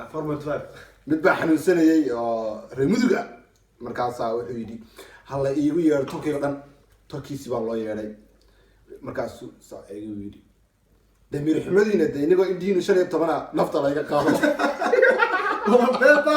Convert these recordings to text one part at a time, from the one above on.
4.5. Mid baa xanuunsanayay oo reer Mudug ah. Markaasaa wuxuu yidhi, "Hala iigu yeedho tolkayga dhan." Tolkiisi baa loo yeedhay. Markaasuu saa igu yidhi, "Damiir xumadiina de, inagoo indhihiinu 15-a nafta layga qaado." Beba.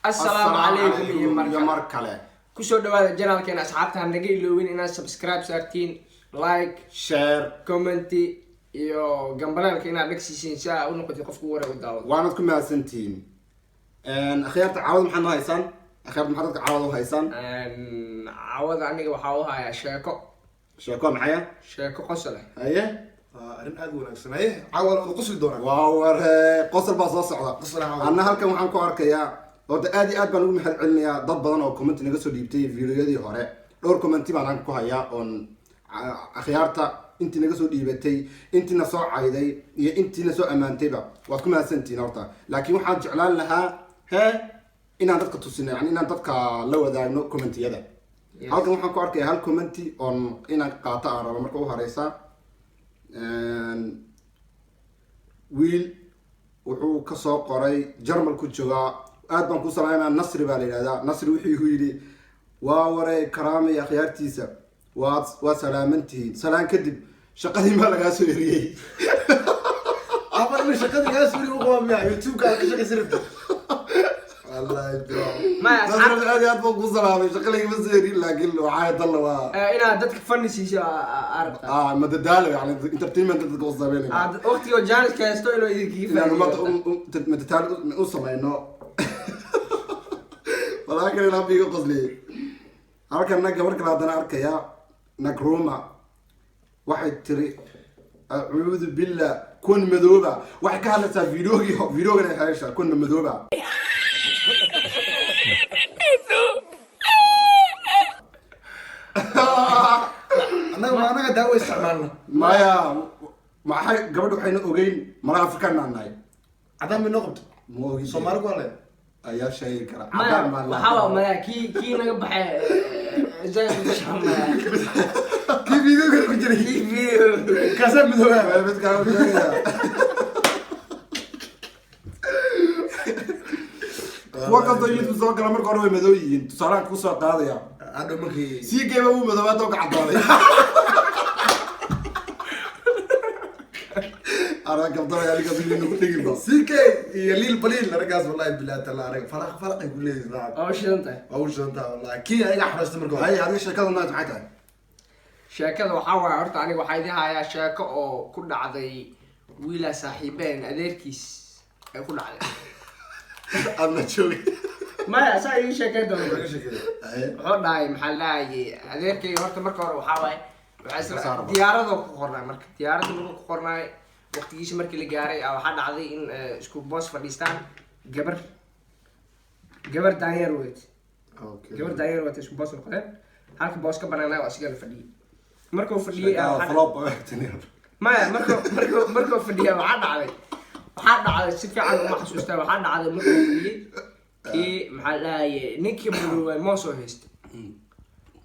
Assalaamu calaykum iyo iyo markale. Mar kale. Kusoo dhawaada channelkeena. Asxaabta, ha naga iloowin inaad subscribe saartiin, like, share, comment iyo gambaleelka inaad dhegsiisiin si aa u noqotid qofku wareeg u daawado. Waanad ku mahadsantihiin. Akhyaarta, caawad maxaad noo haysaan? Akhyaarta, maxaad dadka caawad u haysaan? Caawada aniga waxaa u hayaa sheeko. Sheeko maxaya? Sheeko qosol ah. Haye. Waa arrin aad u wanaagsan. Haye, caawa la wada qosli doonaa. Waa ware, qosol baa soo socda. Qosol caawa. Anna halkan waxaan ku arkayaa, horta aad iyo aad baan ugu mahad celinayaa dad badan oo comment naga soo dhiibtay videoyadii hore. Dhowr commenti baan halkan ku hayaa oon akhyaarta intii naga soo dhiibatay, intiina soo cayday iyo intiina soo ammaantayba, waad ku mahadsantihiin horta. Laakiin waxaan jeclaan lahaa inaan dadka tusino, yani inaan dadka la wadaagno commentiyada. Halkan waxaan ku arkayaa hal commenti oon inaan qaato aan rabo. Marka u horeysa, wiil wuxuu kasoo qoray Jarmalku joogaa. Aad baan ku salaamaa, Nasri baa la yidhahdaa. Nasri wuxuu igu yidhi, "Waa waray, Karaamay akhyaartiisa, waad waa salaamantihiin. Salaan kadib, shaqadii maa lagaa soo eriyey?" Afar in shaqadii kaa suuri u qaba miya YouTube-ka aad ka shaqaysan rabtid? Wallahi bro. Maya, Nasri, aad iyo aad baan ku salaamay. Shaqa lagama soo erin, laakiin waxaa dalla waa inaad dadka funny siiso aa rabtaa. Ah, madadaalo, yani entertainment dadka u sameynayna. Aad waqtiga jaaniska haysto inuu idinkaga inaan ummadda faa'iideeyo. Madadaalo u sameyno. Walaakin ilaa biiga qosliyey. Halkana gabar kale haddana arkaya, Nagruma, waxay tiri, "Acuudu billah, kun madooba." Waxay ka hadlaysaa videogii, videogan ay hayashaa kun madooba. Annaga ma annaga daawo isticmaalna? Maya, maxay gabadha waxayna ogeyn malaha Afrikaan aan nahay. Cadaan bay noo qabto. Ma ogin. Soomaali ku hadlaya. Ayaa sheegi kara. Maya, cadaan baan waxaa waa maya, kii naga baxay zaid u gashaa maya. Kii videoga ku jiray. Kii video. Kaasaa midoobaa. Mid kale u sheegaya. Kuwa kastoo YouTube soo gala marka hore way madow yihiin. Tusaalahan kusoo qaadaya, Hadhow markii sii geeba wuu madoobaa, doo ka cadaaday. Arag gabdada aliga nagu dhigin ba. CK iyo Lil Baliil aragaas, wallahi billahi taala, arag falaq falaq ay ku leeyihiin lacag. Oo shidan tahay. Waa u shidantaa wallahi. Kii ayaga xaraystay marka hore. Hay, adiga sheekada maanta maxay tahay? Sheekada waxaa waaye, horta aniga waxaa idin hayaa sheeko oo ku dhacday wiilaa saaxiibeen adeerkiis ay ku dhacday. Aadna joogay. Maya, saa ii sheekay doona. Laga sheekeeyay. Wuxuu dhahay, maxaa la dhahayay, adeerkayga horta marka hore waxaa waaye waxaa isla Saarba. diyaaradoo ku qornay. Marka diyaaradda markuu ku qornay, waqtigiisa markii la gaaray ah, waxaa dhacday in isku boos fadhiistaan gabar daanyeer wet. Gabar daanyeer wet isku boos noqdeen. Halka boos ka banaanaa oo asiga la fadhiyay. Markuu fadhiyay ah, Flop. Maya, markuu fadhiya waxaa dhacday si fiican uma xasuustaa. Waxaa dhacday markuu fadhiyey kii, maxaa la dhahayay, ninkii madoobay moos oo haystay.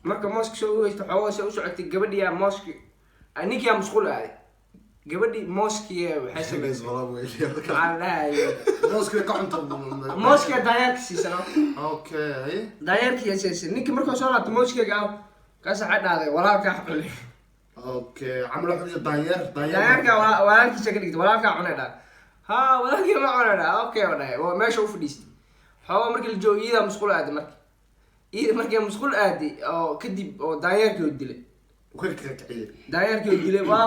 Marka mooska soo u haysta, xoogaa soo u socotay, gabadhiyaa mooski, ninkiyaa musqul aaday, gabadhii mooskii waxay samaysay, maxaa la dhahayay, Mooska ka cunta. Mooskiyaa daanyeerka siisano. Okay. Daanyeerkii siisay. Ninkii markuu soo laabtay, "Mooskeyga aw?" Kaas waxay dhahday, "Walaalkaa cunay." Okay, camal wuxuu daanyeer daanyeer. Daanyeerka walaalkiisa ka dhigtay. "Walaalkaa cunay," dhaa. "Ha, walaalkii ma cunay," dhaa. "Okay," oo dhahay, oo meesha u fadhiistay. Xoogaa markii la joogo, iidaa musqul aaday. Marka iida markii musqul aaday oo kadib oo daanyeerkii oo dilay. Ka kiciyay. Daanyeerkii oo dilay, waa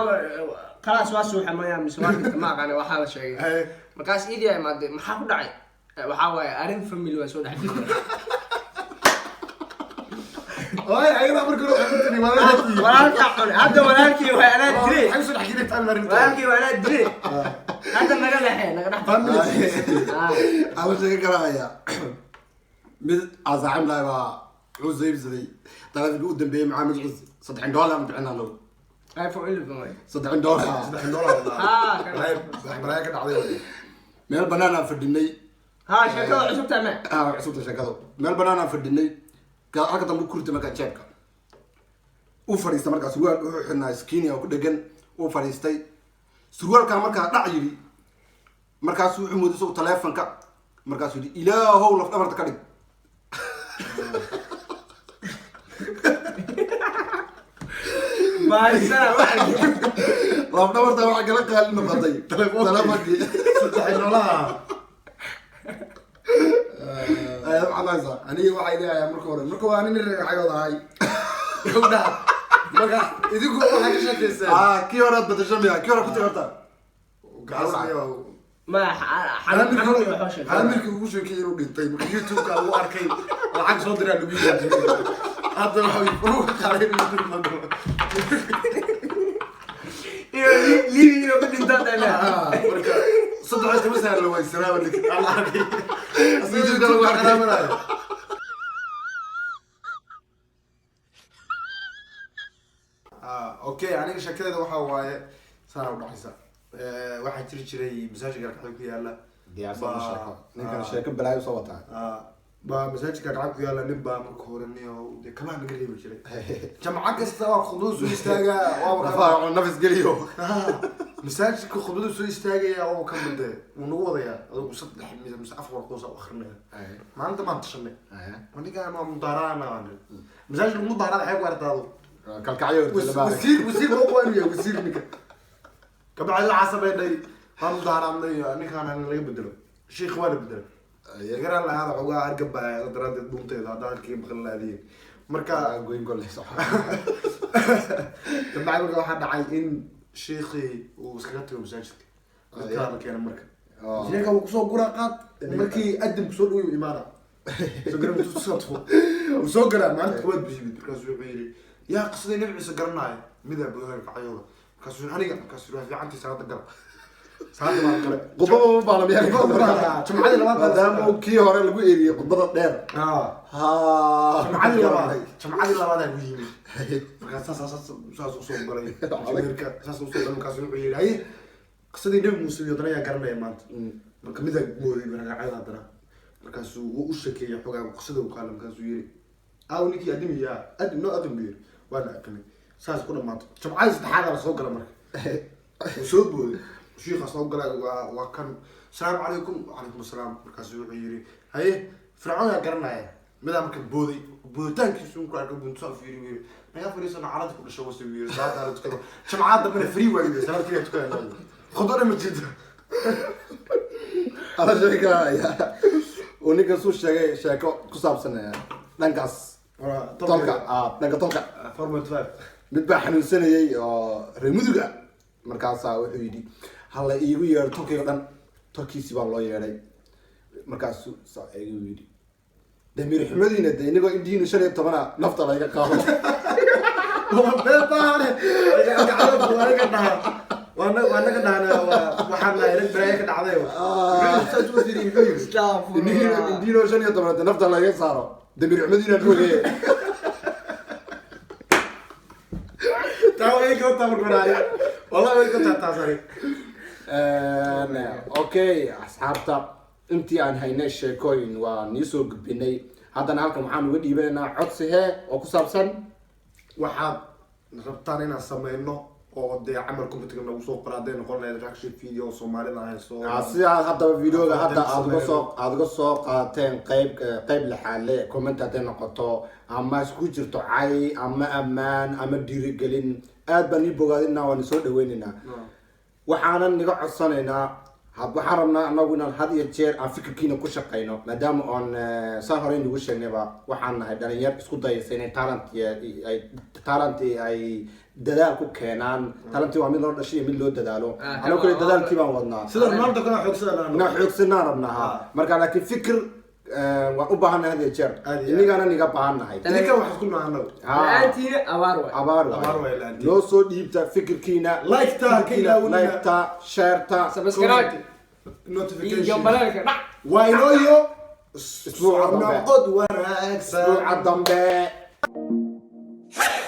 khalaas, waa suuxa maya mise waa dhintay, ma aqaana waxaa la sheegay. Markaas iidii ay imaaday, "Maxaa ku dhacay?" "Waxaa waaye arrin family waa soo dhex jirtay." Oy, ayada marka hore waxay ku tiri walaalkii. "Walaalkaa cunay, hadda walaalkii waa anaa dilay." Waxay soo dhex gelin family arrinta. "Walaalkii waa anaa dilay, hadda naga lexe, naga dhex." Family. Ah. Ama sheeko kala haya. Mid aan saaxiib lahay baa wuxuu soo iibsaday taleefanka u dambeeyey, maxaa magaciisa, $3 aan bixinaa anagu. iPhone 11 waay. $3. $3 wallahi. Ah, Balaayo, balaayo ka dhacday. Meel banaan aan fadhinay. Ha, sheekada cusubta ma? Ah, cusubta sheekadu. Meel banaan aan fadhinay, halka dambe ku ritay. Markaa jeebka u fadhiistay, markaa surwaal wuxuu xidhnaa skinny oo ku dhegan uu fadhiistay. Surwaalkaa markaa dhac yidhi, markaasuu wuxuu mooday isagu taleefonka. Markaasuu yidhi, "Ilaahow laf dhabarta ka dhig." Baarisana waxa. Laf dhabarta waxaa kala qaali noqotay taleefonkii. Saddex noolaha. Ayaad maxaad haysaa? Aniga waxay leeyahay, marka hore, marka waa nin ragxayood ahay gabdhaha, marka idinku waxaa ka sheekeyseen. Ah, kii hore aad badasho miya? Kii hore ku tiri horta. Ma xanuun iyo waxba sheekada. Xaamirkii ugu sheekay inuu dhintay marka YouTube-ka lagu arkay, lacag soo diraa lagu yidhi. Hadda waxa uu ka qaaday inuu YouTube la galo. Iyo Liibi inuu ku dhinto dana. Ah, marka 13 sano la waysanaa ninka aan la arkay. Asaga YouTube-ka lagu YouTube-ka arkay. Qaraabanaayo. Ah, okay, aniga sheekadeeda waxaa waaye saana u dhaxaysa. Waxaa jiri jiray masaajidka Galkacyo ku yaala. Diyaarsan sheeko ninkan, sheeko balaayo soo wataa. Ah, baa masaajidka Galkacyo ku yaala nin baa marka hore niyo dee kabaha naga reebi jiray. Jamco kasta waa khudbadu soo istaagaa, waaba Nafaha nafis geliyo. Ah, masaajidka khudbadu soo istaagaya, waaba ka mudee wuu nagu wadayaa, adugu saddex mise afar warqoos u akrinaya. Maalinta maan tashanay, ninkaan waa mudaaraana, masaajidka mudaarada xeeg ku aragtaa adigu. Kalkacyo. Wasiir ma waa inuu yahay wasiir ninka. Kabacdi waxaa sameynay, waan mudaaraadnay, ninkaan in laga bedelo shiikh, waa la bedelay. Garan lahaada xogaa argabaya daraadeed dhuunteeda haddaa halkii maqli lahaadiin. Marka goyn golle sax. Kabacdi marka waxaa dhacay in shiikhii uu iskaga tago masaajidka, dadkaa la keenay. Marka injineerka wuu kusoo guraa qaad, markii adimku soo dhaway uu imaana soo garan soo tufo, wuu soo galaa. Maalinta koowaad buu yimid, markaasuu wuxuu yidhi, "Yaa qisadii Nabi Ciise garanaya?" Midaa buuxay kacayooda. Markaasuu yidhi, "Aniga." Markaasuu yidhi, "Waa fiicantii, salaada gala." Salaada baan galay. Khudbada ma baana miyaa? Khudbada ma baana. Jumcadii labaad baa. Maadaama uu kii hore lagu eriyey khudbada dheer. Ah. Ha. Jumcadii labaad aa yimid. Markaas saas usoo galay injineerka, saas usoo galay. Markaasuu wuxuu yidhi, "Haye, qisadii Nabi Muuse iyo haddana yaa garanaya maanta?" Marka midaa mooday ragacada haddana. Markaasuu wuu u sheekeeyay xogaa qisada uu kaala. Markaasuu yiri, "Aaw ninkii adimiyaa adim noo adim?" Buu yiri. Waa la aqimay, saas ku dhamaato. Jumcadii saddexaad la soo gala. Marka wuu soo booday shiikha, soo galay, waa kan, "Asalaamu calaykum." "Wacalaykum asalaam." Markaasuu wuxuu yiri, "Haye, Fircoon yaa garanaya?" Midaa marka booday, booditaankiisu ku arkay buntu fiiri, buu yiri, "Naga fariisano, calada ku dhasho wasi," buu yiri. "Salaada la tukado jumcada dambena free waa," yiri, "salaad kaliya tukanayna, khudbada ma jirto." Ala sheeka ayaa uu ninkan suu sheegay sheeko ku saabsan dhankaas tolka, ah, dhanka tolka. 4.5. Mid baa xanuunsanayay oo reer Mudug ah. Markaasaa wuxuu yidhi, "Hala iigu yeedho tolkayga dhan." Tolkiisii baa loo yeedhay. Markaasuu saa eegay, uu yidhi, "Damiir xumadiina de inagoo indihiinu 15 nafta layga qaado." Beebaane aniga dhaha, waa naga dhahna, waxaan nahay rag balaayo ka dhacday. Saas u fiiri, muxuu yiri? Indihiinu 15 de nafta layga saaro, damiir xumadiina roge. Taa way ka taa marka hore, wallahi way ka taa taas ani. Okay, asxaabta, intii aan haynay sheekooyin waa nii soo gudbinay. Haddana halkan waxaan uga dhiibanaynaa codsi hee oo ku saabsan waxaad rabtaan inaan sameyno oo dee camal computerka nagu soo qora, hadday noqon lahayd reaction video Soomaalida hayso. Ah, sidaa haddaba videoga hadda aad uga soo qaateen qayb lixaale comment hadday noqoto, ama isku jirto cay ama ammaan ama dhiirigelin, aad baan ii bogaadinaa, waan soo dhaweynaynaa. Waxaanan niga codsanaynaa, waxaan rabnaa anagu inaan had iyo jeer aan fikirkiina ku shaqayno, maadaama oon saan horey nagu sheegnayba waxaan nahay dhalinyar isku dayaysa inay talent ay dadaal ku keenaan. Talentii waa mid loo dhashay iyo mid loo dadaalo. Anagu kale dadaalkii baan wadnaa. Sida Ronaldo kana xoogsadana. Inaan xoogsanaan rabnaa. Marka laakiin fikir waan u baahannahay had iyo jeer. Aad iyo aad. Inigana niga baahannahay. Idinka wax isku nahay anagu. La-aantiina abaar waay. Abaar. Abaar waay la'aantiin. Noo soo dhiibta fikirkiina. Like-ta ka ilaawinina. Like-ta, share-ta. Subscribe iyo notification. Baleelka dhac. Waa inooyo Isbuuca dambe. Noqod wanaagsan. Isbuuca dambe. Hey!